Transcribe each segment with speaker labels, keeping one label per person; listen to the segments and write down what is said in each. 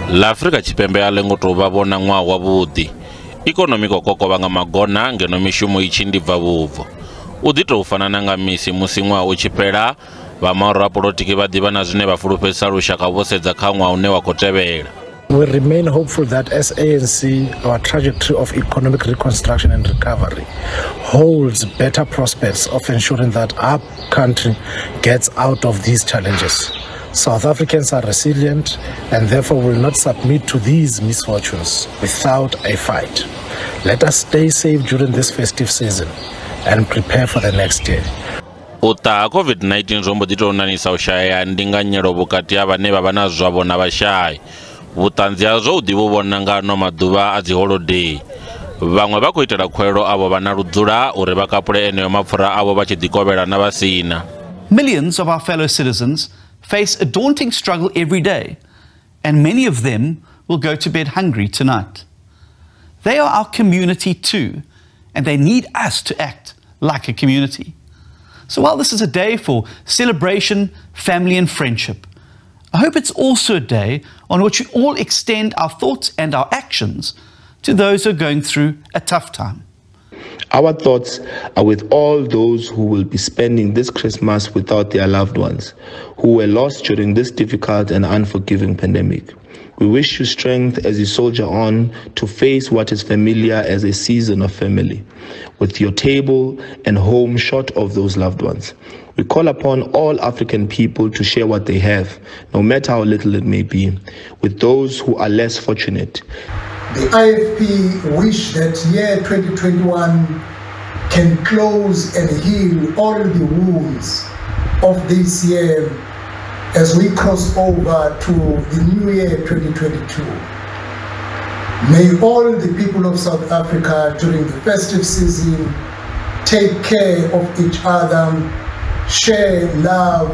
Speaker 1: Ḽa Afrika Tshipembe a ḽi ngo tou vha vhona ṅwaha wavhuḓi. Ikonomi khou kokovha nga magona ngeno mishumo i tshi ndi bva vhubvo. U ḓi tou fana na nga misi musi ṅwaha u tshi fhela, vha mahoro a polotiki vha ḓivha na zwine vha fulufhedzisa lushaka vho sedza kha ṅwaha une wa khou tevhela.
Speaker 2: We remain hopeful that as ANC, our trajectory of economic reconstruction and recovery holds better prospects of ensuring that our country gets out of these challenges. South Africans are resilient and therefore will not submit to these misfortunes without a fight. Let us stay safe during this festive season and prepare for the next year.
Speaker 1: U ṱaha COVID-19 zwo mbo ḓi tou nanisa u shaya ndinganyelo vhukati ha vhane vha vha na zwavho na vhashai. Vhuṱanzi hazwo u ḓi vhu vhona nga ano maḓuvha a dzi holodei. Vhaṅwe vha khou itela khuwelelo avho vha na ludzula uri vha kapule eneo mapfura avho vha tshi ḓikovhela na vha sina.
Speaker 3: Millions of our fellow citizens face a daunting struggle every day, and many of them will go to bed hungry tonight. They are our community too, and they need us to act like a community. So while this is a day for celebration, family and friendship, I hope it's also a day on which we all extend our thoughts and our actions to those who are going through a tough time.
Speaker 4: Our thoughts are with all those who will be spending this Christmas without their loved ones, who were lost during this difficult and unforgiving pandemic. We wish you strength as you soldier on to face what is familiar as a season of family, with your table and home short of those loved ones. We call upon all African people to share what they have, no matter how little it may be, with those who are less fortunate.
Speaker 5: The IFP wish that year 2021 can close and heal all the wounds of this year as we cross over to the new year 2022. May all the people of South Africa during the festive season take care of each other, share love,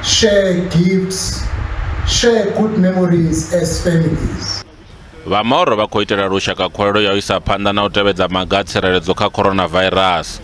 Speaker 5: share gifts, share good memories as families.
Speaker 1: Vha mahoro vha khou itela lushaka khuwelelo ya u isa phanḓa na u tevhedza maga a tsireledzo kha coronavirus.